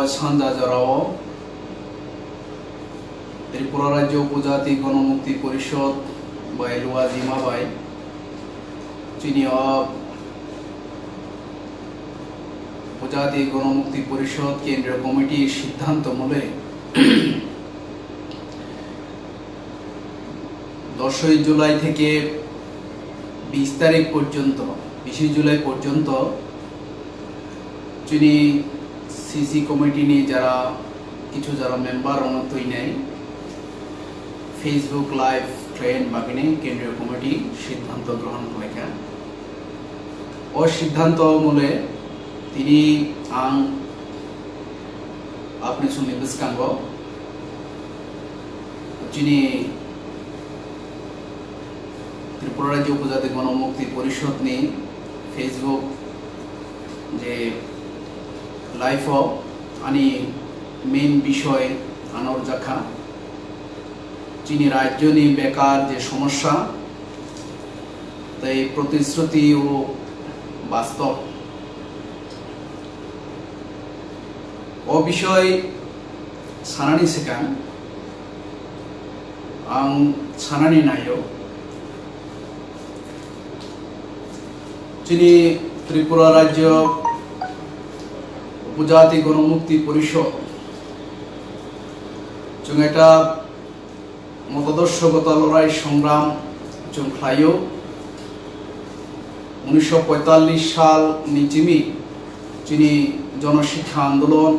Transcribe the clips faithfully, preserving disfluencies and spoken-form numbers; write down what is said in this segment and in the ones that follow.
Sanja jorao Tripura Rajya Upojati Gonomukti Porishod bai Luwa Jima bai chini o Upojati Gonomukti Porishod Kendriya Committee siddhanto mole দশই জুলাই থেকে বিশ তারিখ পর্যন্ত, বিশে জুলাই পর্যন্ত chini C C committee ni jara, kichu jara member rokno twinai Facebook live khlaina bagwini kendriya committee siddhanto grohon khlaikha. O siddhanto mole tini ang apni sumni bwskango chini Tripura Rajya Upojati Gonomukti Porishod ni Facebook je live o ani main bishoy ano rwjakha. Chini rajyoni bekar je somosya tei protisruti o bastob. O bishoy sanani swkang ang sanani naio. Chini Tripura Rajya Upojati Gonomukti Porishod chwng ekta motadorshogoto lorai songram chwng khlaio. Unisho poitallish sal ni chimi chini Jono Shiksha Andolon,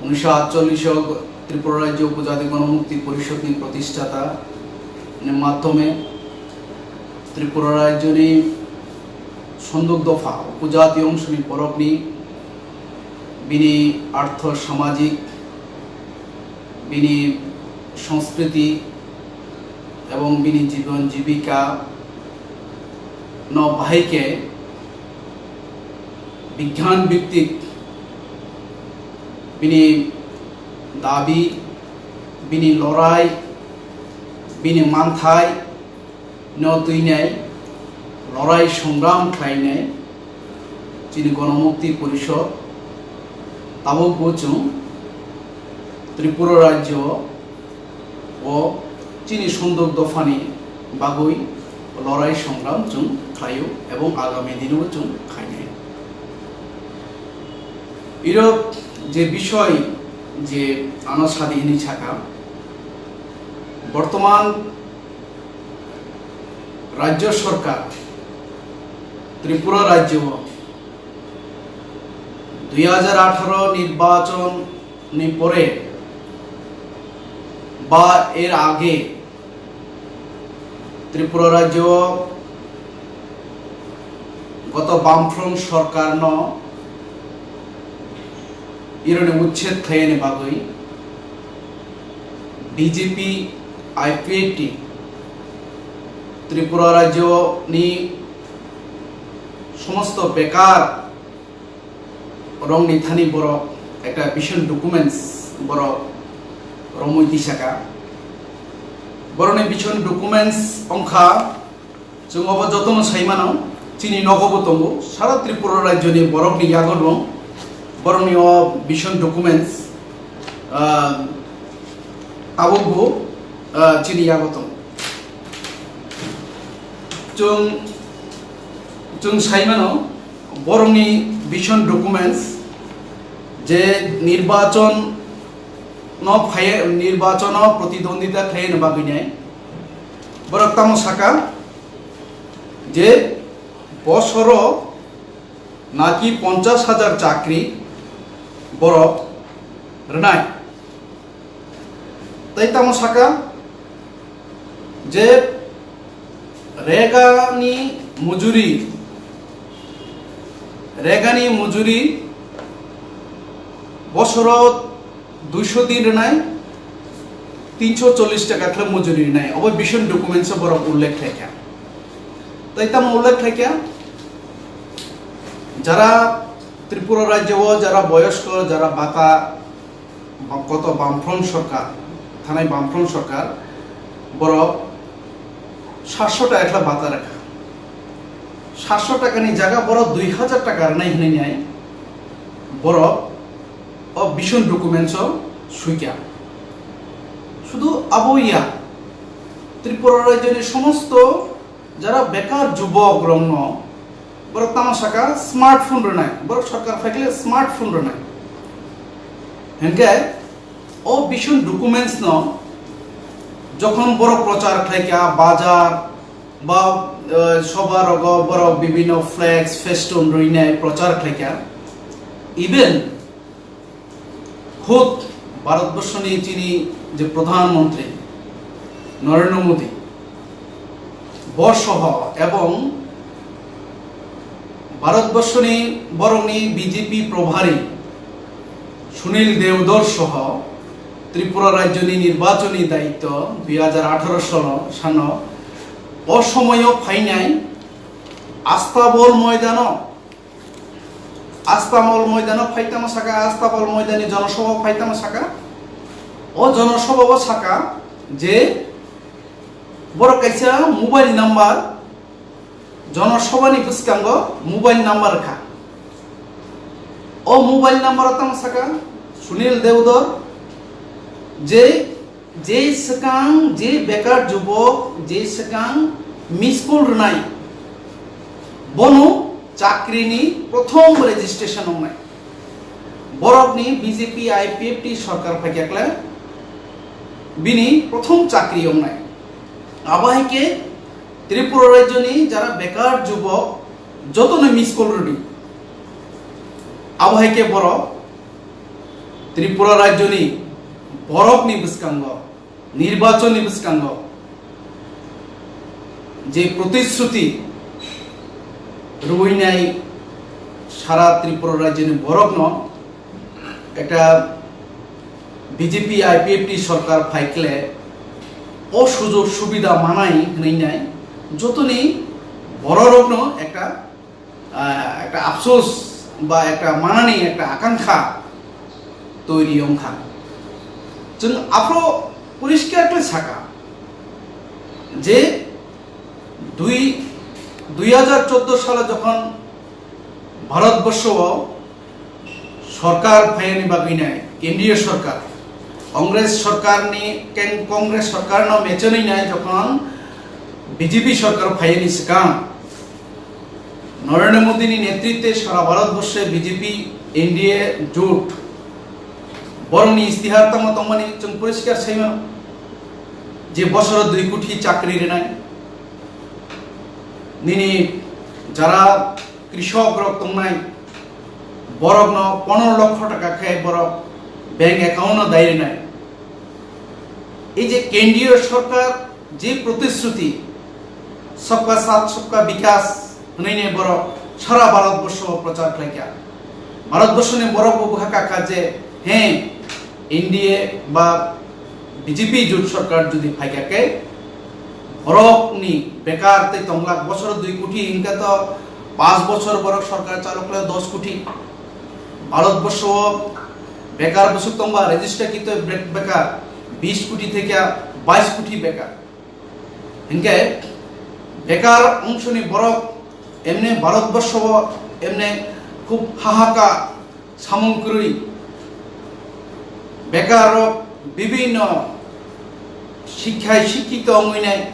unisho atchollish o Tripura Rajya Upojati Gonomukti Porishod ni protishtata ni madhyome Tripura Rajyoni sonduk dopha upojati ongshoni borokni bini artho samajik, bini sanskriti ebong bini jibon jibika no bahai khe bigyan biktik bini dabi, bini lorai, bini manthai no twinai lorai songram khlainai chini Gonomukti Porishod tabuk bo chwng Tripura rajyo o chini sonduk dophani bagwi lorai songram chwng khlaio ebong agami dino chwng khainai. Irok je bishoy je ano sadi hini saka, bortoman rajyo sorkar Tripura rajyo dui hajar atharo nirbachon ni pore ba er age Tripura rajyo goto Bamfront sorkar no ironi uchched khlaini bagwi B J P I P F T Tripura rajyo ni somosto bekar rokni thani borok ekta vision documents borok romwi tisaka. Borokni vision documents wngkha, chwng obo jotono sai mano, chini nogo bo tongo, sara Tripura rajyoni borokni yago dong, borokni o vision documents, ah, tabuk bo, ah, chini yago tongo. Chwng, chwng sai mano, borokni vision documents je nirbachon no phai, nirbachono protidwondita khlaina bagwi nai. Borok tamo saka je bosoro naki ponchash hajar chakri borok rwnai. Tai tamo saka je regani mujuri, regani mujuri bosoro duisho din rwnai, tinsho chollish taka khle mujuri rwnai, obo vision documents o borok ullekh khlaikha. Tai tamo ullekh khlaikha, jara Tripura rajyo o jara boyosko, jara bata, ba-, koto Bamfront sorkar, thanai Bamfront sorkar, borok satso taka khle bata rwkha. Satso takani jaga borok dui hajar taka rwnai hinwi nai, borok o vision documents o suikha. Sudu abo ya, Tripura rajyoni somosto jara bekar jubok rokno borok tamo saka smartphone rwnai, borok sorkar phaikle smartphone rwnai. Hinkhe o vision documents no jokhon borok prochar khlaikha, bazar ba, eh, soba rogo borok bibhinno flex, festoon rwinai prochar khlaikha. Even khud Bharatborsoni chini je Pradhan Mantri Narendra Modi, bo soho ebong Bharatborsoni borokni B J P probhari Sunil Deodor soho Tripura rajyoni nirbachoni daityo dui hajar atharo salo sano o somoyo phainai Astabol moidano, Astabol moidano phaitamo saka, Astabol moidani jonosabha phaitamo saka. O jonosabha o saka je borok kaisa mobile number, jonosabhani bwskango mobile number kha. O mobile number o tamo saka Sunil Deodor je, je swkang, je bekar jubok, je swkang miss call rwnai, bono chakrini prothom registration wngnai. Borokni B J P I P F T sorkar phaikha kle bini prothom chakri wngnai. Abo hai khe Tripura rajyoni jara bekar jubok jotono miss call rwdi. Abo hai khe borok Tripura rajyoni borokni bwskango, nirbachonni bwskango je protishruti rwinai sara Tripura rajyoni borokno ekta B J P I P F T sorkar phaikle o sujog subida manai hwnwi nai jotoni bororokno ekta, ah, ekta afsus ba ekta manani ekta akankha toiri wngkha. Chwng aphro poriskar khe saka je dui, dui hajar choudo salo jokhon Bharatborsho o sorkar phaiyani bagwi nai, kendriya sorkar, Congress sorkarni, ken-, Congress sorkarno mechenwi nai jokhon B J P sorkar phaiyani swkang Narendra Modini netritwe sara Bharatborshe B J P N D A jot borokni istihar tamo tongmani chwng poriskar sai mano je bosoro dui koti chakri rwnai. Nini jara krishok rok tongnai, borokno pondro lokho taka khe borok bank account no dai rwnai. Ei je kendriya sorkar je protishruti, sabka saath sabka bikas hwnwi ne borok sara Bharatborsho o prochar khlaikha. Bharatborsho ni borok bo bwkha kakha je, he, N D A ba B J P jot sorkar jodi phaikha khe, borokni bekar tei tonglak bosoro dui koti hingkha to, panch bochor borok sorkar chalo khlai dos koti. Bharatborsho o bekar bwswk tongba, register kito be-, bekar bis koti theke bais koti bekar. Hinkhe bekar ongshoni borok emne Bharatborsho o emne khub hahaka samung kwrwi. Bekar rok bibhinno sikkhai sikkito wngwi nai,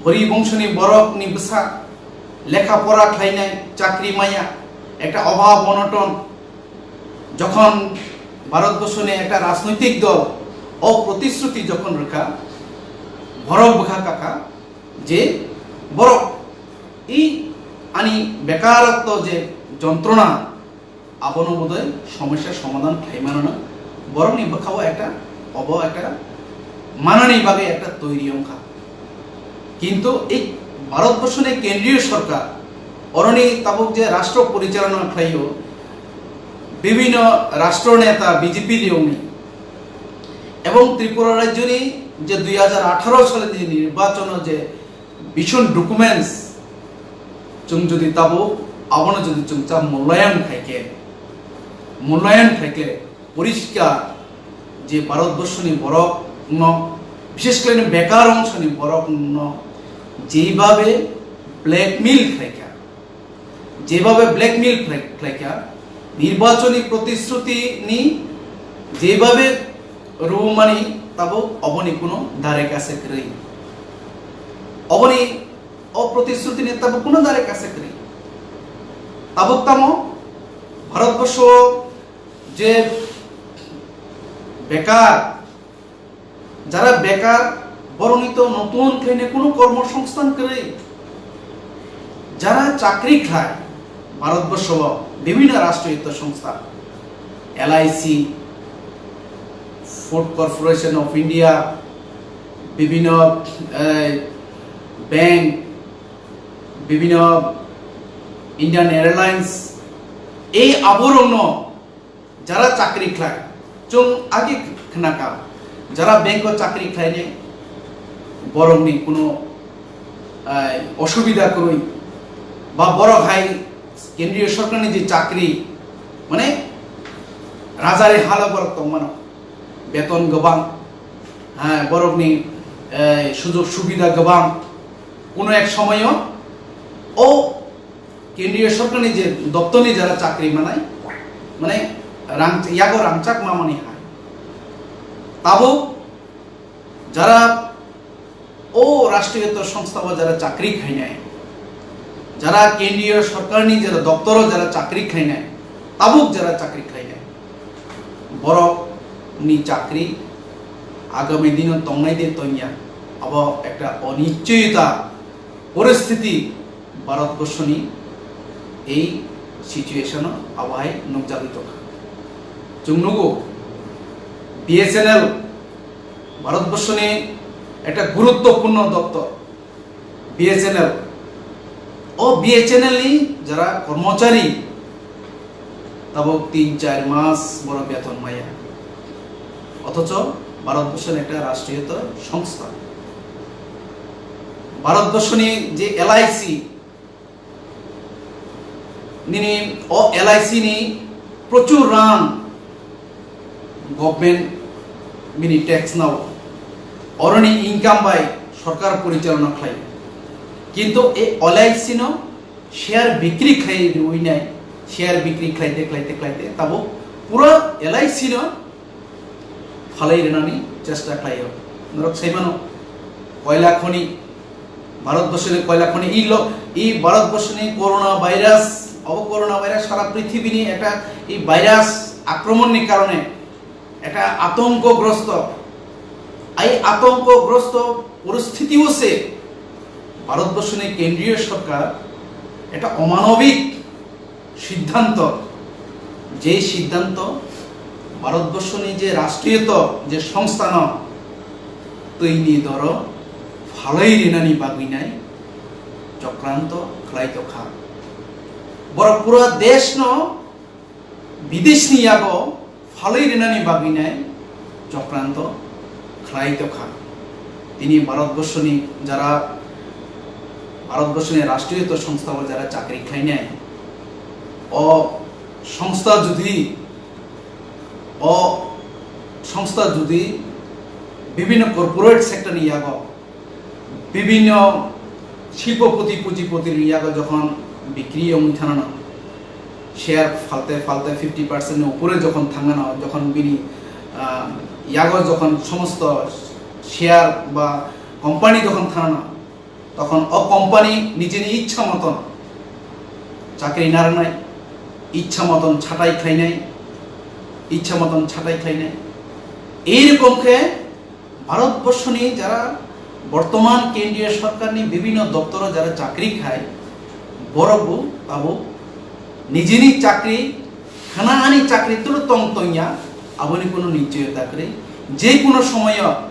gorib ongshoni borokni bwsa lekha pora khlainai, chakri maya, ekta obhab onoton. Jokhon Bharatborsho ni ekta rajnoitik dol o protishruti jokhon rwkha, borok bwkha kakha je borok i ani bekarotto je jontrona, abono bodoi somosya somadhan khlai mano, borokni bwkhao ekta, obo ekta manani bagwi ekta toiri wngkha. Kintu ei Bharatborsho ni kendriya sorkar, oroni tabuk je rashtra porichalona khlaio, bibhinno rashtra neta B J P riyungni, ebong Tripura rajyoni je dui hajar atharo salni nirbachon o je vision documents chwng jodi tabuk abono jodi chwng cha mulyayan khaikhe, mulyayan khaikhe, poriskar je Bharatborsho ni borok no, bishesh kore bekar ongshoni borok no jebhabe blackmail khlaikha, jebhabe blackmail khlai-, khlaikha, nirbachoni protishruti ni Jebhabe rwmani tabuk oboni kuno dare kase kwrwi. Oboni o protishruti ni tabuk kuno dare kase kwrwi. Tabuk tamo Bharatborsho je bekar, jara bekar, borokni to notun khaine kuno kormosongsthan kwrwi. Jara chakri khlai Bharatborsho o bibhinno rashtriyo songstha, L I C, Food Corporation of India, bibhinno, eh, bank, bibhinno Indian Airlines, ei aborokno jara chakri khlai, chwng agi khnaka, jara bank o chakri khlainai borokni kuno, eh, osubida kwrwi, ba borok hai kendriyo sorkarni je chakri, mane rajari halo borok tongmano, beton gobang, ha, borokni, eh, sujog subida gobang, kuno ek somoyo o kendriyo sorkarni je doptorni jara chakri manai, mane rang, yago rangchak mamani hai. Tabuk jara o rashtriyo songstha o jara chakri khainai, jara kendriyo sorkarni jara doptoro jara chakri khainai, tabuk jara chakri khainai, borokni chakri agami dino tongnai de tongya, abo ekta onischchoyota poristhiti Bharatborsoni ei situation o abo hai nukjagwi tongkha. Chwng nugo, B S N L Bharatborsoni ekta guruttopurno doptor, B S N L. O B S N L ni jara kormochari tabuk tin char mas borok beton maya. Othocho Bharatborsoni ekta rashtriyoto songstha. Bharatborsoni je L I C nini o L I C ni prochur rang government bini tax nao, oroni income bai sorkar porichalona khlai. Kintu e L I C no share bikri khlai riwi nai, share bikri khlaite, khlaite, khlaite, tabuk pura L I C no phalai rwnani chesta khlaio. Norok saimano, koila khoni, Bharatborsoni koila khoni, i lo, i Bharatborsoni corona virus, obo corona virus sara prithibini ekta i virus akromonni karone ekta atongkogrosto, ei atongkogrosto poristhitio se Bharatborsoni kendriyo sorkar ekta omanobik siddhanto, je siddhanto Bharatborsoni je rashtriyoto je songstano twini doro phalai rinani bagwi nai chokranto khlai tokha. Borok pura deshno bideshni yago phalwi rinani bagwi nai chokranto khlai tokha. Tini Bharatborsoni jara, Bharatborsoni rashtriyoto songstha o jara chakri khlainai, o songstha jodi, o songstha jodi bibhinno corporate sector ni yago bibhinno shilpopoti, pujipoti ni yago jokhon bikri wngwi thanano, share phalte phalte fifty percent ni upore jokhon thangano, jokhon bini, ah, yago jokhon somosto share ba company jokhon thanano, tokhon o company nijini ichha moton chakri narwnai, ichha moton chatai khlainai, ichha moton chatai khlainai. Ei rokom khe Bharatborsoni jara bortoman kendriyo sorkarni bibhinno doptoro jara chakri khai, borokbo tabuk nijini chakri, khana ani chakri turu tong tongya, aboni kuno nichchoi ta kwrwi. Je kuno somoyo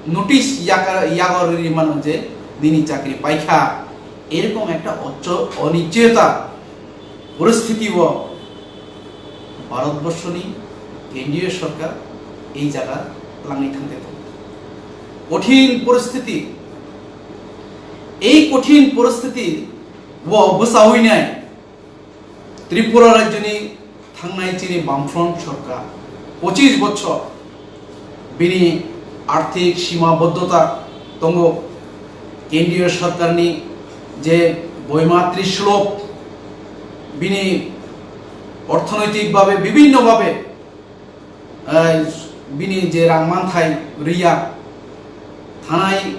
notice yaka-, yago riri mano je nini chakri paikha, erokom ekta ocho-, onichchoyota poristhiti o Bharatborsoni kendriyo sorkar ei jaga langwi thangte tongo. Kothin poristhiti, ei kothin poristhiti o bwchaui nai Tripura rajyoni thangnai chini Bamfront sorkar pochis bochor bini arthik simaboddhota tongo. Kendriyo sorkarni je boima trishlok, bini orthonoitik bhabe, bibhinno bhabe eh, bini je rang manthai riya, thanai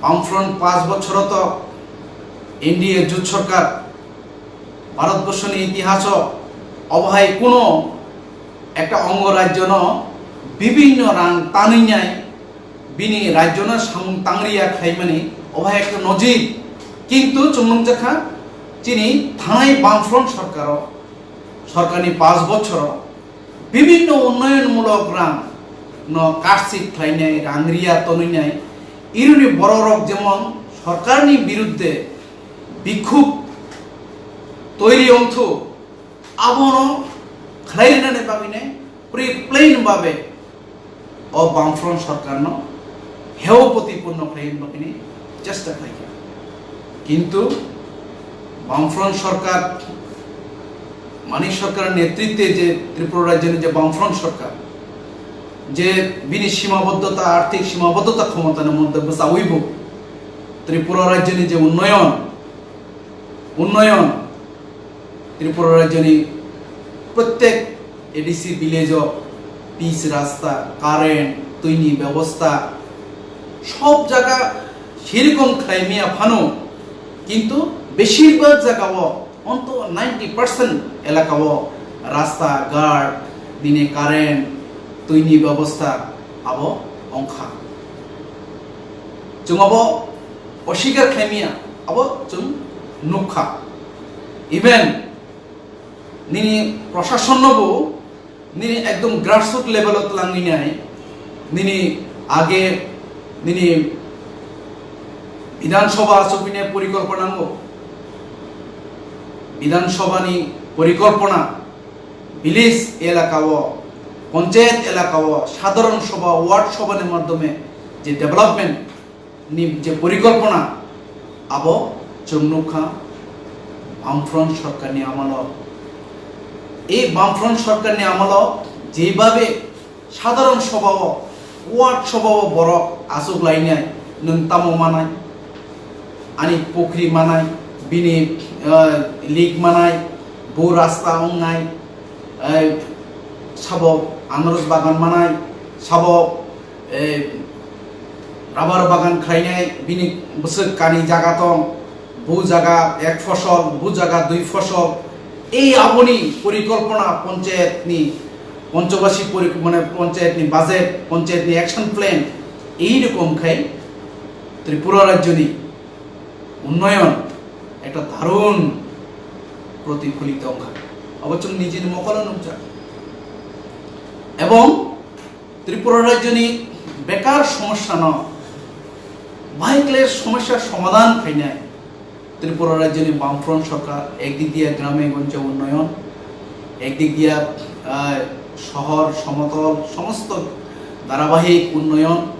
Bamfront paanch bochoro to N D A jut sorkar, Bharatborsho ni itihaso obo hai kuno ekta ongo rajyo no bibhinno rang tanwi nai bini rajyo no samung tangriya khlaimani obo hai ekta nojir. Kintu chwng nukjakha chini thanai Bamfront sorkaro, sorkarni paanch bochoro bibhinno unnoyonmulok rang no karsik khlainai, rang riya tonwinai, ironi bororok jemon sorkarni biruddhe bikhub toiri wngthu, abono khlai rinani bagwinai pre-plan babe o Bamfront sorkarno heo protipurno khlaina bagwinai chesta khlaikha. Kintu Bamfront sorkar, Manik sorkar netritwe je Tripura rajyoni je Bamfront sorkar, je bini sima boddhota, arthik sima boddhota khomotani moddhe bwchawibo Tripura rajyoni je unnoyon, unnoyon Tripura rajyoni prottek A D C village o pitch rasta, current, twini bebosta, sob jaga sirikom khlaimaya phano, kintu beshirbag jagao onto ninety percent elakao rasta, ghat, bini current, twini bebosta abo ongkha. Chwng abo oswikar khlaimaya, abo chwng nukha. Even nini prasasonnobo nini ekdom grassroot level o twlangwi nai, nini age nini Bidhan Sabha achukmani porikolpona nango. Bidhan Sabha ni porikolpona village elaka o, panchayat elaka o, sadharan sabha, ward sabha ni madhyome je development ni je porikolpona, abo chwng nukha Bamfront sorkarni amalo. Ei Bamfront sorkarni amalo jebhabe sadharan sabha o, ward sabha o borok achuk lainai, nwng tamo manai, ani pukhri manai, bini, eh, leak manai, bo rasta wngnai, eh, sabo anaros bagan manai, sabo, eh, rubber bagan khlainai, bini bwswk kani jaga tong, bo jaga ek fosol, bo jaga dui fosol. Ei aboni porikolpona, panchayat ni, Ponchobasi pori-, mane panchayat ni budget, panchayat ni action plan, ei rokom khai Tripura rajyoni unnoyon ekta darun protifoliton ongkha. Abo chwng nijini mokolo nukjak. Ebong Tripura rajyoni bekar somosyano bahai kle somosya somadhan khainai Tripura rajyoni Bamfront sorkar, ekdik diya grame gonje unnoyon, ekdik diya, ah, sohor, somotol, somosto dharabahik unnoyon,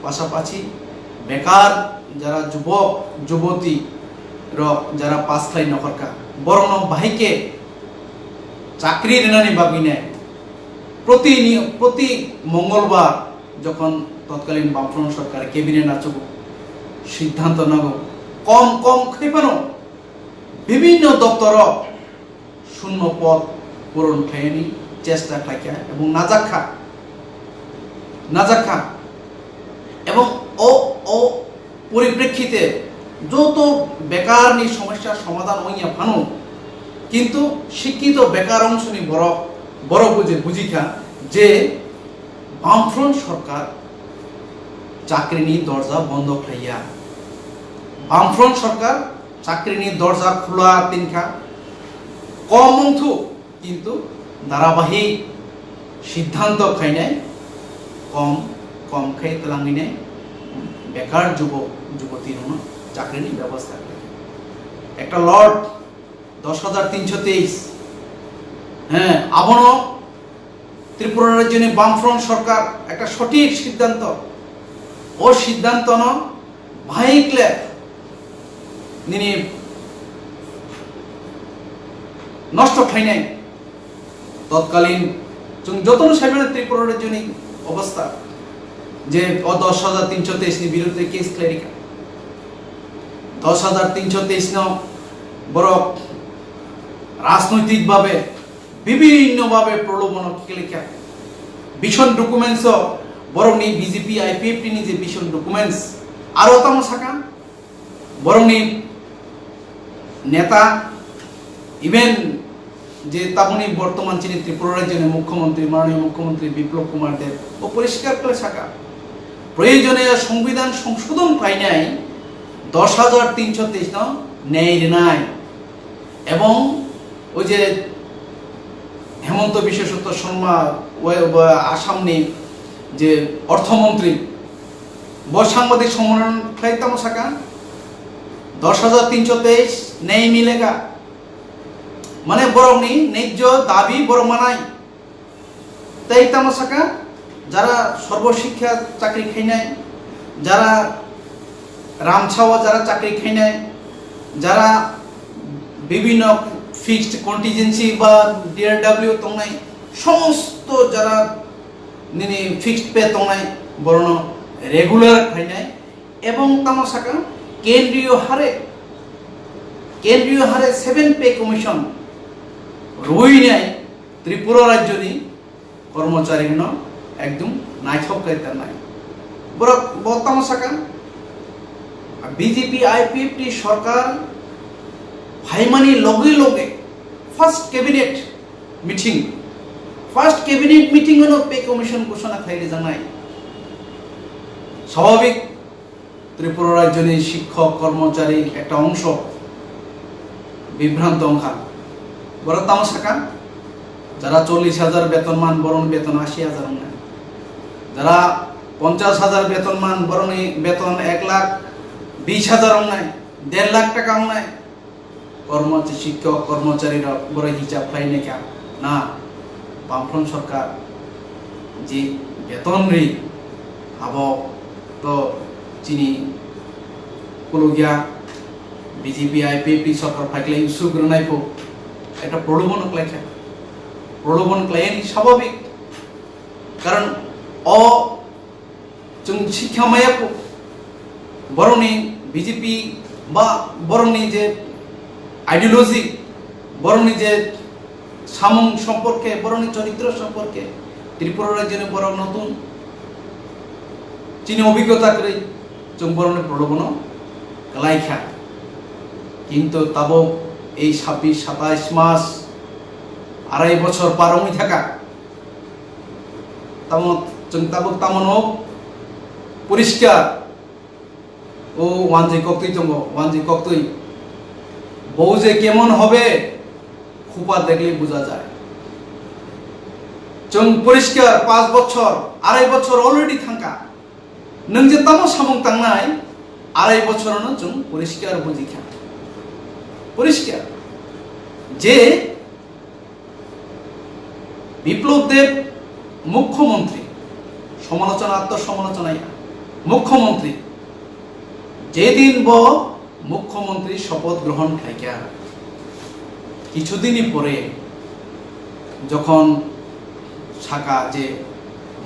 pasapasi bekar jara jubok, juboti rok jara pass khlai nokhorkha, borokno bahai khe chakri rinani bagwinai protini-, proti Mongolbar jokhon totkalin Bamfront sorkar cabinet achugo, siddhanto nago, kom kom khe phano bibhinno doptoro shunno pod puron khlainani chesta khlaikha ebong najakha, najakha. Ebong o, o poriprekhite joto bekarni somosya somadhan wngya phano, kintu sikkito bekar ongsoni borok, borok bo je bujikha je Bamfront sorkar chakrini dorja bondo khlaiya. Bamfront sorkar chakrini dorja khula tinkha, kom wngthu, kintu dharabahik siddhanto khainai kom, kom khai twlangwinai bekar jubok juboti rokno chakrini bebosta khlai. Ekta lot dos hajar tinso teis, heh, abono Tripura rajyoni Bamfront sorkar ekta sothik siddhanto, o siddhantono bahai kle nini nosto khlainai. Totkalin chwng jotono saimano Tripura rajyoni obostha, je o dos hajar tinso teis ni birudde case khlairikha. Dos hajar tinso teis no borok rajnoitik babe bibhinno babe prolobhono khelikha. Vision documents o borokni B J P I P F T ni je vision documents, aro tamo saka borokni neta, even je taboni bortoman chini Tripura rajyoni mukhyamantri, mananiya mukhyamantri Biplab Kumar Deb o poriskar khlai saka, proyojone songbidan songsodhon khlainai dosh hajar tinsho teis no nei rinai. Ebong oi je Hemanta Biswa Sarma, oi, oi, Assamni je orthomontri, bo sangbadik sommonon khlai tamo saka, "Dosh hajar tinsho teis nahi milega." Mane borokni nijjo dabi borok manai. Tei tamo saka, jara sorbo shikkha chakri khainai, jara ramsao jara chakri khainai, jara bibhinno fixed contingency ba D R W tongnai, somosto jara nini fixed pay tongnai, borono regular khainai, ebong tamo saka kendriyo hare, kendriyo hare seven pay commission rwinai Tripura rajyoni kormochari no ekdom naithok khe tangnai. Borok bo tamo saka, B J P I P F T sorkar phaimani loge loge first cabinet meeting, first cabinet meeting ono pay commission ghoshona khlai rijaknai. Swabhabik Tripura rajyoni shikkok kormochari ekta ongso bibhranto wngkha. Borok tamo saka, jara chollish hajar beton man, borokni beton ashi hajar wngnai. Jara ponchash hajar beton man, borokni beton ek lakh bish hajar wngnai, der lakh taka wngnai. Kormo-, shikkok, kormochari rok borok hisab khlai naikha na, Bamfront sorkar je beton ri, abo to chini kulugya B J P I P F T sorkar phaikhlai usuk rwnai pho, ekta prolobhon khlaikha, prolobhon khlai ani swabhabik, karon o Chwng sikha maya kho, borokni B J P ba borokni je ideology, borokni je samung somporke, borokni choritro somporke Tripura rajyoni borok notun chini obhiggota kwrwi, chwng borokni prolobono kwlai kha. Kintu tabuk ei sabbish satais mas, arai bochor par wngwi thaka. Tamo, chwng tabuk tamo no poriskar, o wanjwi koktwi tongo, wanjwi koktwi. Bou je kemon hobe, khupa dekle buja jai. Chwng poriskar, panch bochor, arai bochor already thangkha. Nwng je tamo samung tangnai, arai bochorono chwng poriskar bujikha. Poriskar. Je Biplab Deb mukhyamantri, somalochona, atto somalochona ya, mukhyamantri, jedin bo mukhyamantri shopoth grohon khlaikha, kichudini pore jokhon saka je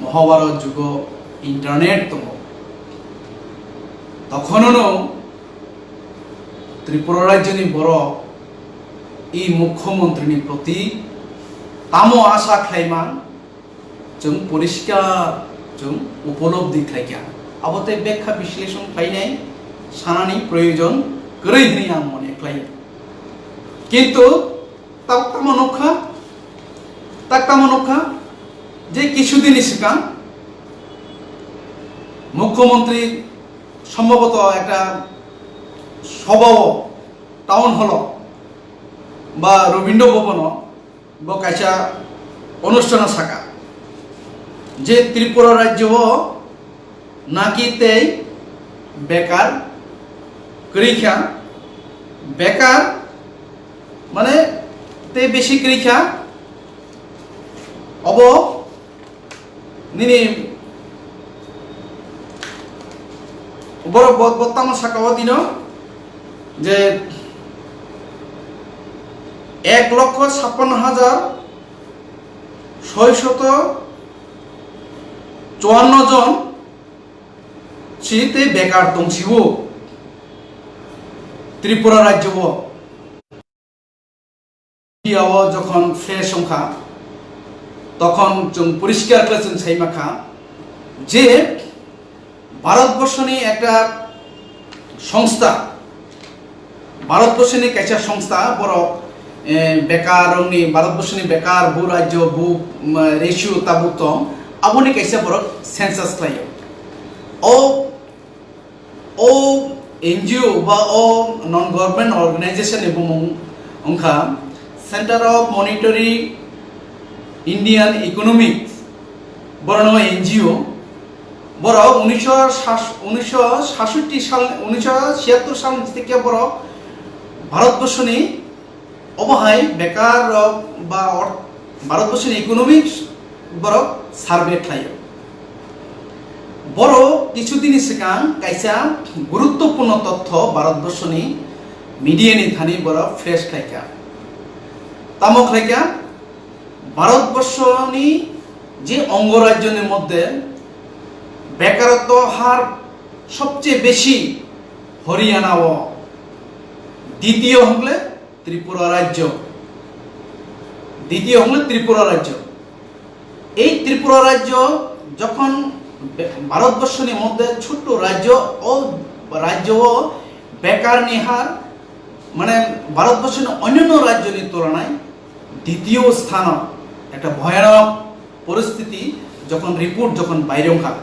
Mahabharat jugo internet tongo, tokhonono Tripura rajyoni borok i mukhyamantrini proti tamo asa khlaiman, chwng poriskar chwng upolobdi khlaikha. Abo tei bekha bisleshon khlainai sanani proyojon kwrwi hwnwi ang mone khlaio. Kintu tak tamo nukha, tak tamo nukha je kisudini swkang mukhyamantri sombhoboto ekta sobao, town hall-o ba Rabindra Bhavan-o bo kaisa onusthano saka je Tripura rajyo-o naki tei bekar kwrwi kha, bekar mane tei besi kwrwi kha, obo nini borok bo, bo tamo saka o dino je ek lokho sappanno hajar soishoto chuanno jon si tei bekar tongsibo Tripura rajyo o. India o jokhon fresh wngkha, Tokhon chwng poriskar khe chwng sai ma kha je Bharatborsoni ekta songstha, Bharatborsoni kaisa songstha, borok, eh, bekar rokni, Bharatborsoni bekar, bu rajyo, bu, mm, ratio tabuk tong, aboni kaisa borok census khlaio. O, o N G O ba o non government organization ni bumung wngkha Center of Monitoring Indian Economics, borokno N G O. Borok unisho sat-, unisho satshotti sal, unisho chiyattor sal ni theke borok Bharatborsoni obo hai bekar rok ba or-, Bharatborsoni economics borok survey khlaio. Borok kichu dini swkang kaisa guruttopurno totho Bharatborsoni media ni thani borok flash khlaikha. Tamo khlaikha, Bharatborsoni je ongo rajyoni moddhe bekarotto har sobche beshi Haryana o, ditiyo hwnkle Tripura rajyo, ditiyo hwnkle Tripura rajyo. Ei Tripura rajyo jokhon be-, Bharatborsoni moddhe chhotto rajyo, o rajyo o bekarni har, mane Bharatborsoni onyonyo rajyoni tulonai ditiyo sthano, ekta bhoyanok poristiti jokhon report jokhon baire wngkha,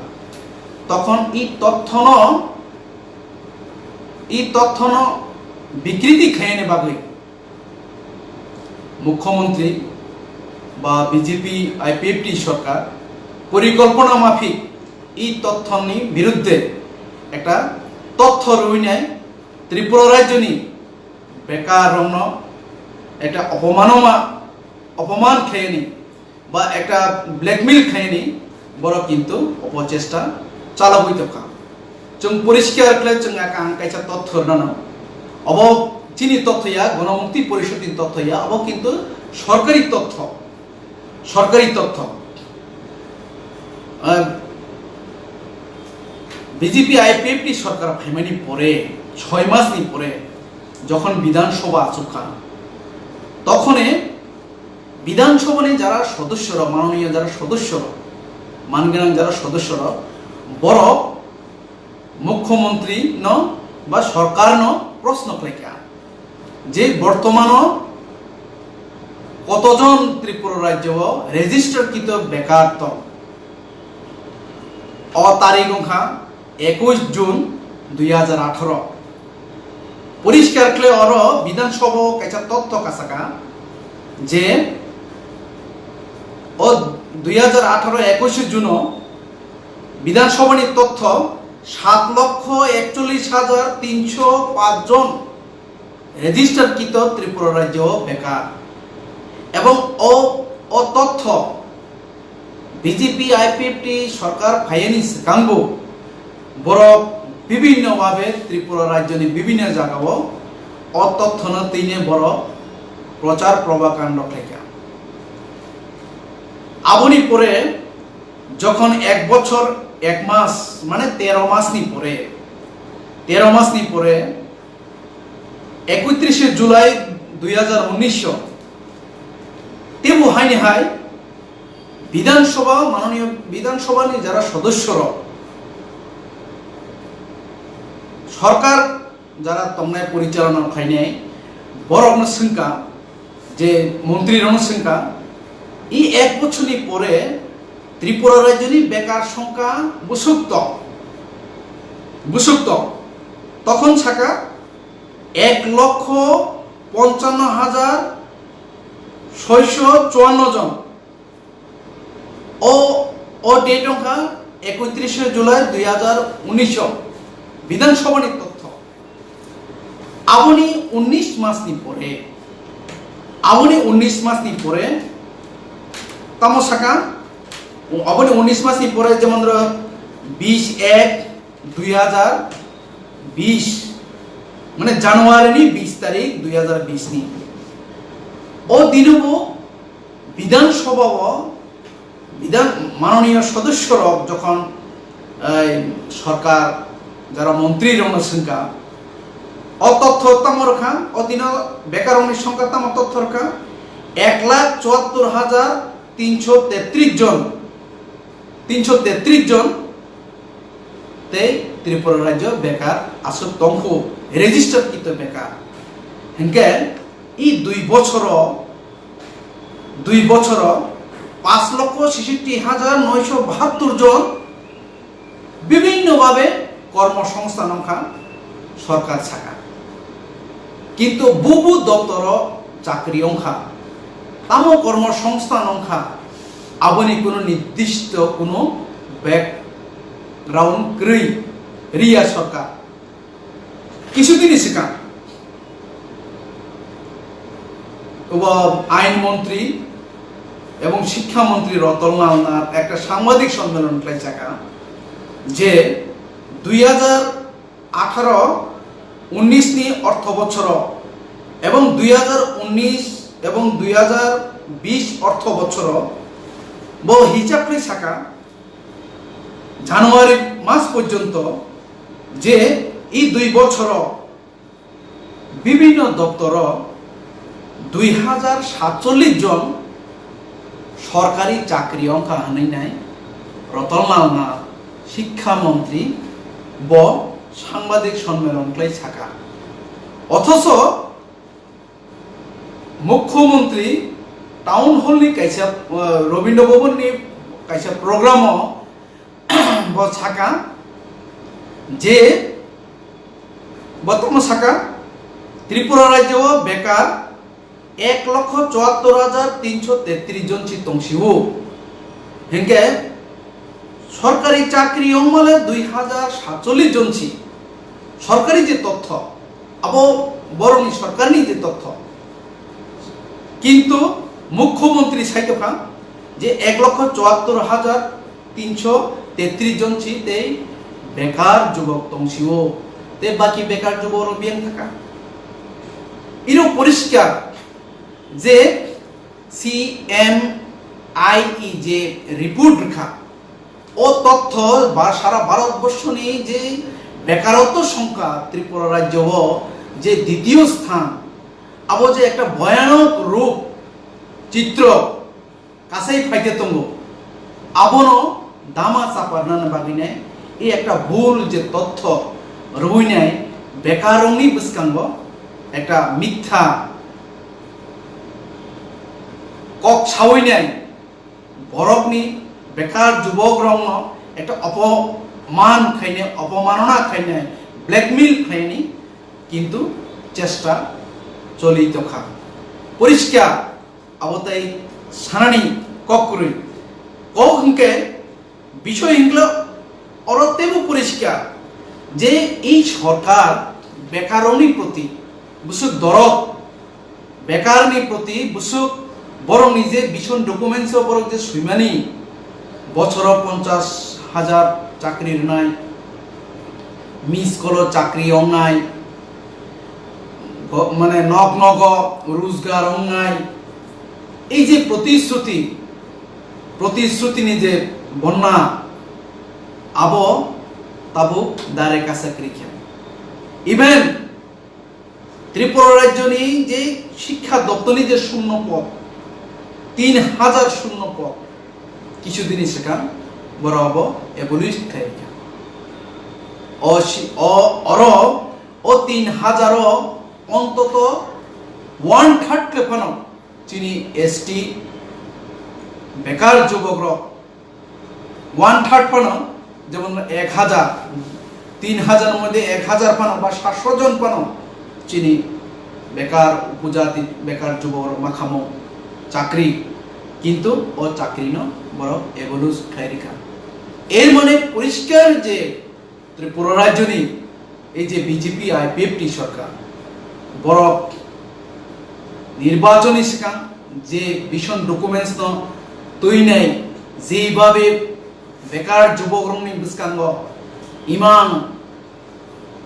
tokhon i tothono, i tothono bikriti khainani bagwi Mukhyamantri ba B J P I P F T sorkar porikolpona mafik i tothoni biruddhe ekta totho rwinai Tripura rajyoni bekar rokno ekta opomanoma, opoman khlaini ba ekta blackmail khlaini borok kintu opochesta chalagwi tongkha. Chwng poriskar khlai chwng ang kaisa totho rwnano. Obo chini totho ya, Ganamukti Porishod ni totho ya, obo kintu sorkari totho. Sorkari totho. Ah, B J P I P F T sorkar phaimani pore, choi mas ni pore, jokhon Bidhan Sabha achukha, tokhone Bidhan Sabha ni jara sodosyo rok, manoniyo jara sodosyo rok, manganang jara sodosyo rok, borok Mukhyamantri no ba sorkar no proshno khlaikha je bortomano kotojon Tripura rajyo o register kito bekar tong. O tarik wngkha ekush June dui hajar atharo. Poriskar khlai oro Bidhan Sabha o kaisa totho kasaka je o dui hajar atharo ekush June o Bidhan Sabha ni totho sat lokho ekchollish hajar tinsho paanch jon register kito Tripura rajyo o bekar. Ebong o, o totho B J P I P F T sorkar phaiyani swkangbo borok bibhinno bhabe Tripura rajyoni bibhinno jagao o tothono twine borok prochar propaganda khlaikha. Aboni pore jokhon ek bochor ek mas, mane tero masni pore, tero masni pore ekotrishe July dui hajar unnish o tebo haini hai Bidhan Sabha, manoniyo Bidhan Sabha ni jara sodosyo rok, sorkar jara tongnai porichalona khlainai borokno swngkha, je montri rokno swngkha, i ek bochorni pore Tripura rajyoni bekar songkha busuk tong, busuk tong, tokhon saka ek lokho ponchanno hajar soisho chuanno jon. O, o date wngkha ekotrishe July dui hajar unnish o Bidhan Sabha ni totho. Aboni unnish mas ni pore, aboni unnish mas ni pore tamo saka, aboni unnish mas ni pore jemon dhoro bish ek dui hajar bish, mane January ni bish tarik dui hajar bish ni. O dino bo Bidhan Sabha o Bidhan manoniyo sodosyo rok jokhon, ei, sorkar jara montri rokno swngkha, o totho tamo rwkha, o dino bekar rokni songkha tamo totho rwkha, ek lakh chuattor hajar তিনশো তেত্রিশ জন, তিনশো তেত্রিশ জন tei Tripura rajyo bekar aswk tongkhu, register kito bekar. Hinkhe i dui bochoro, dui bochoro পাঁচ লক্ষ ছেষট্টি হাজার নয়শো বাহাত্তর জন বিভিন্ন ভাবে কর্মসংস্থান wngkha সরকার saka. কিন্তু বুবু দপ্তরো চাকরি wngkha, tamo কর্মসংস্থান wngkha, aboni কোনো নির্দিষ্ট কোনো background kwrwi রিয়া সরকার. কিছুদিন স্বীকার এবং আইন মন্ত্রী এবং শিক্ষামন্ত্রী রতনলাল নাথ একটা সাংবাদিক সম্মেলন khlai saka je দুই হাজার আঠারো উনিশ ni ortho bochoro ebong দুই হাজার উনিশ ebong দুই হাজার বিশ ortho bochoro bo hisab khlai saka January mas porjonto je i dui bochoro bibhinno doptoro দুই হাজার সাতচল্লিশ জন সরকারি চাকরি wngkha hwnwi nai Ratan Lal Nath, শিক্ষা মন্ত্রী, bo সাংবাদিক সম্মেলন khlai saka. Othocho মুখ্যমন্ত্রী টাউন হলনি kaisa, রবীন্দ্র ভবননি kaisa program-o bo saka je bo tamo saka Tripura rajyo bekar এক লক্ষ চুয়াত্তর হাজার তিনশো তেত্রিশ জন si tongsio. Hinkhe সরকারি চাকরি wngmale দুই হাজার সাতচল্লিশ জন si. সরকারি যে তথ্য, abo borokni সরকারনি যে তথ্য, কিন্তু মুখ্যমন্ত্রী saitokha je এক লক্ষ চুয়াত্তর হাজার তিনশো তেত্রিশ জন si tei bekar jubok tongsio, tei baki bekar jubok rok biyang thaka. Iro poriskar je C M I E je report rwkha, o totho ba sara Bharat borshoni je bekarotto songkha Tripura rajyo o je ditiyo sthan, abo je ekta bhoyanok rup chitro kasai phaikhe tongo, abono dama chaparnani bagwinai e ekta bul je totho rwinai bekarokni bwskango ekta mitha kok sawinai borokni bekar jubokrokno ekta opoman khainai, opomanona khainai, blackmail khainani kintu chesta choli tongkha. Poriskar abo tei sanani kok kwrwi. Kok hwnkhe Bisoi hwnkhe oro teibo poriskar je ei sorkar bekarokni proti bwswk dorok, bekarni proti bwswk borokni je vision documents o borok je swimani bochoro ponchash hajar chakri rwnai, miss call o chakri wngnai, go-, mane nok nogo rojgar wngnai, ei je protishruti, protishruti ni je bonna abo tabuk dare kasa kwrwi kha. Even Tripura rajyoni je shikkha doptorni je shunno pod, tin hajar shunno pod, kichu din ni swkang borok abo abolish khai kha. O si-, o, oro o tin hajar o ontoto one third khe phano chini S T bekar jubok rok one third phano, jemon ek hajar, tin hajar moddhe ek hajar phano ba satsho jon phano chini bekar upojati, bekar jubok rok ma khamo chakri, kintu o chakri no borok abolish khai rikha. Er mane poriskar je Tripura rajyoni ei je B J P I P F T sorkar, borok nirbachoni swkang je vision documents no twinai, jebhabe bekar jubokrokni bwskango imang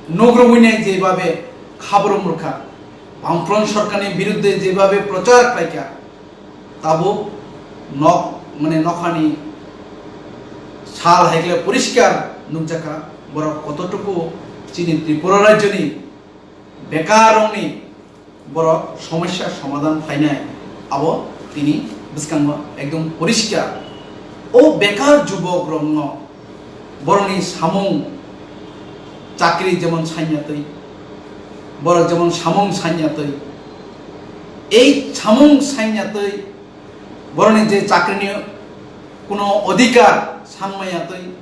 nugrwinai jebhabe khabrum rwkha, Bamfront sorkarni biruddhe jebhabe prochar khlaikha, tabuk nok, mane nokhani sal haikhe poriskar nukjakha, borok kototuku chini Tripura rajyoni bekarrokni borok somosya somadhan khlainai, abo tini bwskango ekdom poriskar. O bekar jubokrokno borokni samung chakri jemon sainya twi, borok jemon samung sainya twi, ei samung sainya twi borokni je chakrini kuno odhikar sanmaya twi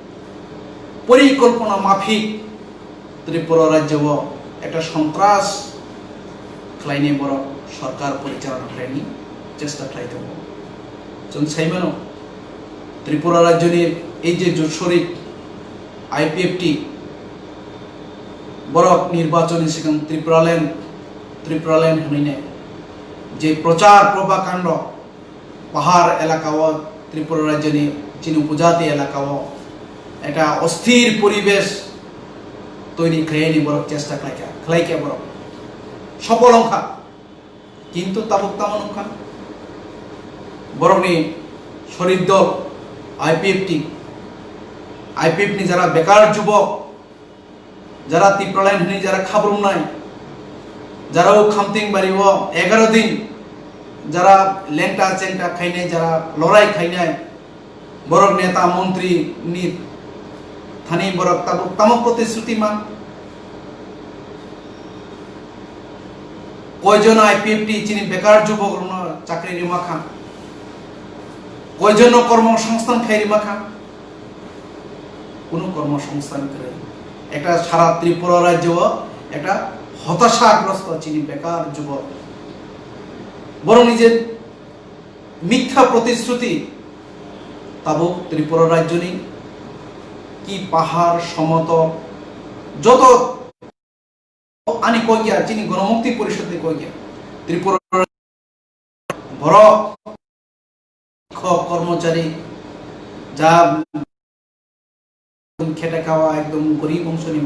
porikolpona maphik Tripura rajyo o ekta sontras khlainai borok sorkar porichalona khlaini chesta khlai tongo. Chwng sai mano, Tripura rajyoni ei je jotsorik I P F T borok nirbachonni swkang Tripuraland, Tripuraland hwnwi nai je prochar propaganda pahar elaka o, Tripura rajyoni chini upojati elaka o ekta osthir poribesh toiri khlaini borok chesta khlaikha, khlaikha borok. Sopol wngkha, kintu tabuk tamo nukha borokni sorik dol I P F T, I P F T ni jara bekar jubok, jara Tipraland hwnwi jara khabrumnai, jara o Khamting bari o egaro din jara lengta chengta khainai, jara lorai khainai, borok neta montri ni thani borok tabuk tamo protishruti man. Koijon I P F T chini bekar jubok rokno chakri rima kha? Koijon no kormo songsthan khai rima kha? Kuno kormo songsthan kwrwi. Ekta sara Tripura rajyo o ekta hotashagrosto chini bekar jubok. Borokni je mithya protishruti, tabuk Tripura rajyoni ki pahar, somotol, joto ani kok ya, chini Ganamukti Porishad ni kok ya. Tripura borok kho kormochari ja khete kawa ekdom gorib bongsoni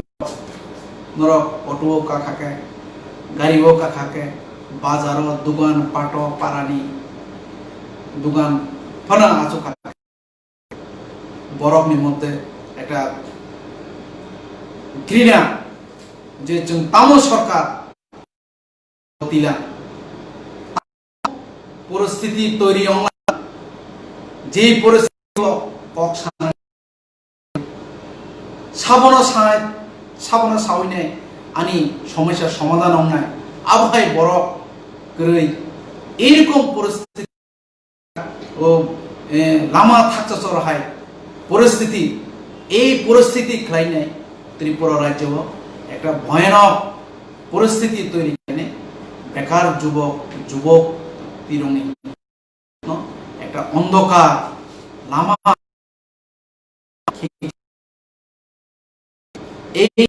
norok auto o kakha khe, gari o kakha khe, bazar o dugan pato parani dugan phano achuk kha. Borokni moddhe ekta grina je chwng tamo sorkar tila poristiti toiri ongna, je poristiti o kok sana sabono sai, sabono sawi nai ani somosya somadhan ong nai, abo hai borok kwrwi. Erokom poristiti o, eh, lama thakchachor hai poristiti, ei poristiti khlainai Tripura rajyo o ekta bhoyanok poristiti toiri khlainai bekar jubok, jubok tirongni no ekta ondokar lama. Ei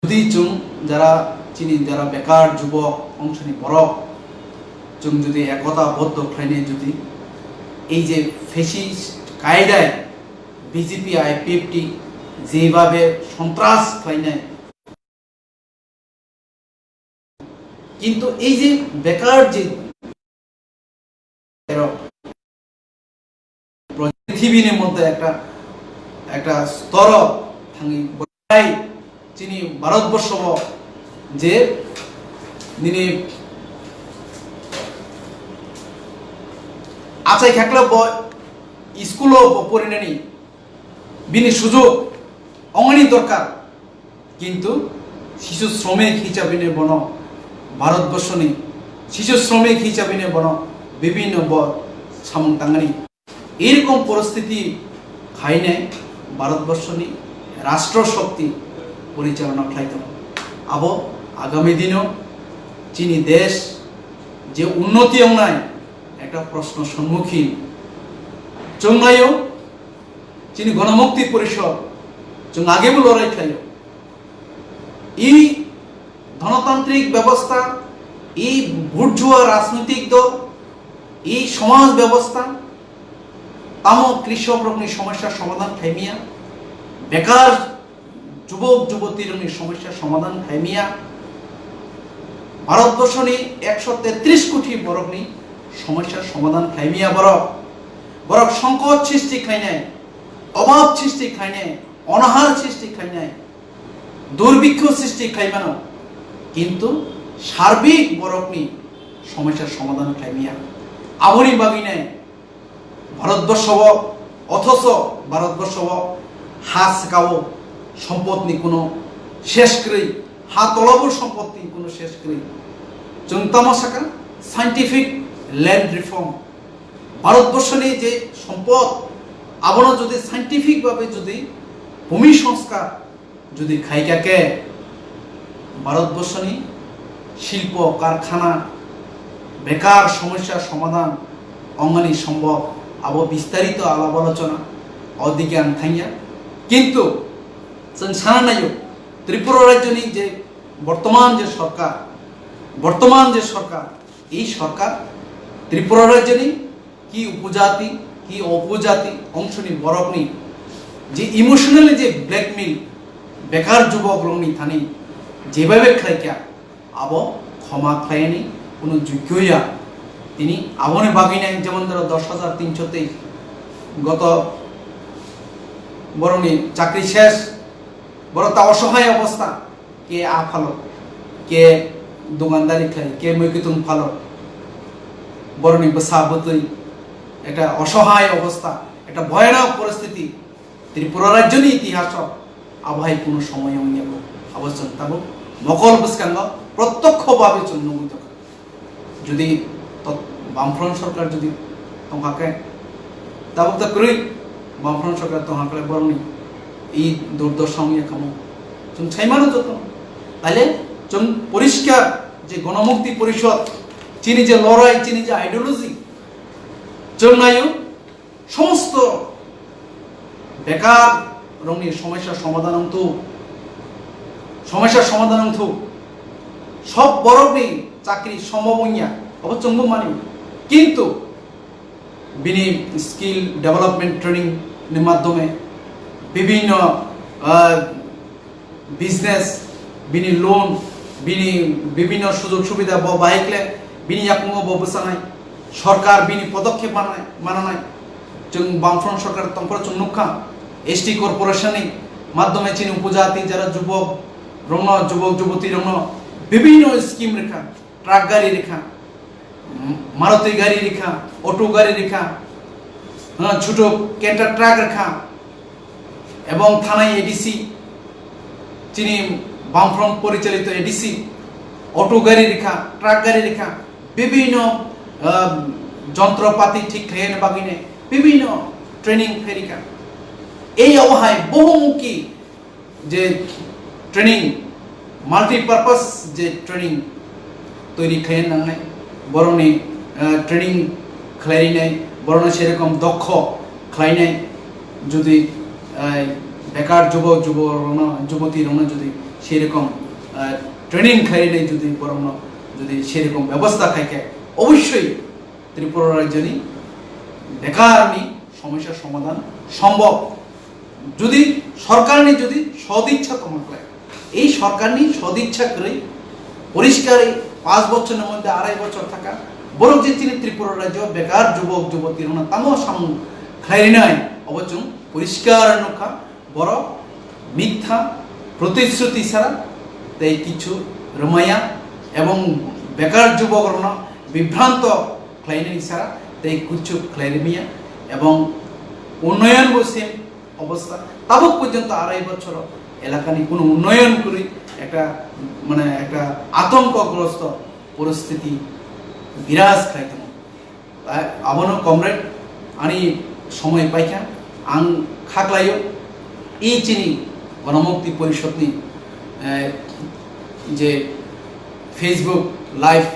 jodi chwng jara chini jara bekar jubok ongsoni borok chwng jodi ekota boddo khlainai jodi ei je fascist kaidai B J P I P F T jebhabe sontras khlainai Kintu ei je bekar je purthibini moddhe ekta, ekta storo thangwi bwtai chini Bharatborsho o je nini achai khakla bo school o bo porinani bini sujog ongani dorkar. Kintu sisu sromik hisabe ni bono Bharatborsho ni sisu sromik hisabe ni bono bibhinno bo samung tangani. Erokom poristiti khainai Bharatborsho ni rashtra shokti porichalona khlai tongo. Abo agami dino chini desh je unnoti ongnai ekta proshno sonmukhin chongnaio. Chini Ganamukti Porishod chwng agebo lorai khlaio. I dhanatantrik bebostha, i burjua rajnitik dol, i somaj bebostha, tamo krishok rokni somosya somadhan khaimiya, bekar jubok juboti rokni somosya somadhan khaimiya, Bharatborsho ni ekso tetris koti borok ni somosya somadhan khaimiya borok, borok songkot sristi khainai, obab sristi khainai, onahar sristi khainai, durbikho sristi khaimano, kintu sarbik borokni somosya somadhan khlaimaya. Aboni bagwi nai Bharatborsho o, othocho Bharatborsho o ha swkao sompotni kuno shesh kwrwi, ha tolabo sompotni kuno shesh kwrwi. Chwng tamo sakha scientific land reform. Bharatborsho ni je sompot, abono jodi scientific babe jodi bhumi sanskar jodi khaikha khe, Bharatborsho ni shilpo karkhana, bekar somosya somadhan ongmani sombhob, abo bistarito alap alochona odike ang thangya. Kintu chwng sana naio, Tripura rajyoni je bortoman je sorkar, bortoman je sorkar, ei sorkar Tripura rajyoni ki upojati, ki opojati ongshoni borokni je emotional je blackmail, bekar jubokrokni thani jebabe khlaikha, abo khoma khlaini kuno jukyo ya. Tini aboni bagwi nai jemon dhoro dos hajar tinso tei goto borokni chakri ses, borok ta osohai obostha, ke a phalo, ke dukandari khlai, ke mui kutung phalo, borokni bwsa bwtwi ekta osohai obostha, ekta bhoyanok poristiti Tripura rajyoni itihaso abo hai kuno somoy wngya bo. Abo chwng tabuk mokol bwskango protyokho babe chwng nugwi tongkha. Jodi to-, Bamfront sorkar jodi tongkha khe, tabuk ta kwrwi Bamfront sorkar tongkha khe borokni i durdosa wngya kamo chwng saimano joto. Taile chwng poriskar je Ganamukti Porishod, chini je lorai, chini je ideology, chwng naio somosto bekar rokni somosya somadhan wngthu, somosya somadhan wngthu, sob borokni chakri sombhob wngya, abo chwngbo mani. Kintu bini skill development training ni madhyome bibhinno, ah, business, bini loan, bini bibhinno sujog subida bo bahai khle, bini yakungo bo bwchanai, sorkar bini podokkhep manai, mananai. Chwng Bamfront sorkar tongphuru chwng nukha, S T corporation ni madhyome chini upojati jara jubok rokno, jubok juboti rokno bibhinno scheme rikha, truck gari rikha, Maruti gari rikha, auto gari rikha, ha, chuto canter truck rikha, ebong thanai A D C, chini Bamfront porichalito A D C, auto gari rikha, truck gari rikha, bibhinno, ah, jontropati thik khlaina bagwino bibhinno training khlai rikha. Ei abohai bohumukhi je training, multipurpose je training toiri khlai nangnai, borokni, eh, training khlai rinai, borokno serokom dokho khlainai, jodi, eh, bekar jubok, jubok rokno, juboti rokno jodi serokom, eh, training khlai rinai, jodi borokno jodi serokom bebosta khai khe, obossoi Tripura rajyoni bekarni somosya somadhan sombhob. Jodi sorkarni jodi sodichha tongkha khlai, ei sorkarni sodichha kwrwi poriskar ei panch bochorni moddhe arai bochor thaka, borok je chini Tripura rajyo bekar jubok juboti rokno tamo samung khlai rinai, obo chwng poriskar nukha. Borok mitha protishruti sara tei kichu rwmaya ebong bekar jubok rokno bibhranto khlainani sara tei kichu khlai rwmaya ebong unnoyon bo same obostha. Tabuk porjonto arai bochoro elakani kuno unnoyon kwrwi ekta, mane, ekta atongkogrosto poristiti biraj khlai tongo. Abono comrade ani somoi paikha, ang khaklaio, i chini Ganamukti Porishod ni, eh, je Facebook live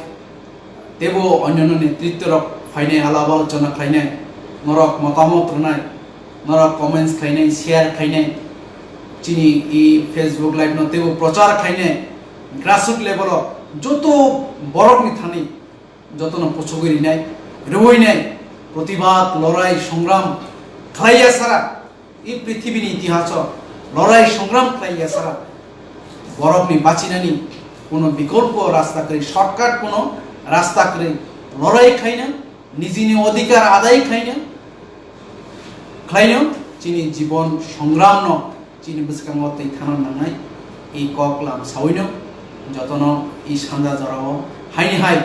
tebo onyono netritto rok phainai, alap alochona khlainai, norok motamot rwnai, norok comments khlainai, share khlainai, chini i Facebook live no tebo prochar khlainai, grassroots level o joto borok ni thani jotono pochogwi rinai, rwinai, protibad, lorai, songram khlaiya sara, i prithibini itihaso lorai, songram khlaiya sara, borokni bachinani kuno bikolpo rasta kwrwi, shortcut kuno rasta kwrwi, lorai khlaina, nijini odhikar adai khlaina, khlaina, chini jibon songramno chini bwskango twi thana nangnai. I kok lam sawino jotono i sanja jorao haini hai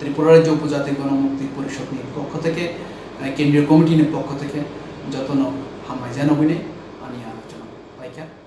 Tripura Rajya Upojati Gonomukti Porishod ni pokho theke, eh, Kendriya Committee ni pokho theke jotono hambai jano hwnwi ani alochona paikha.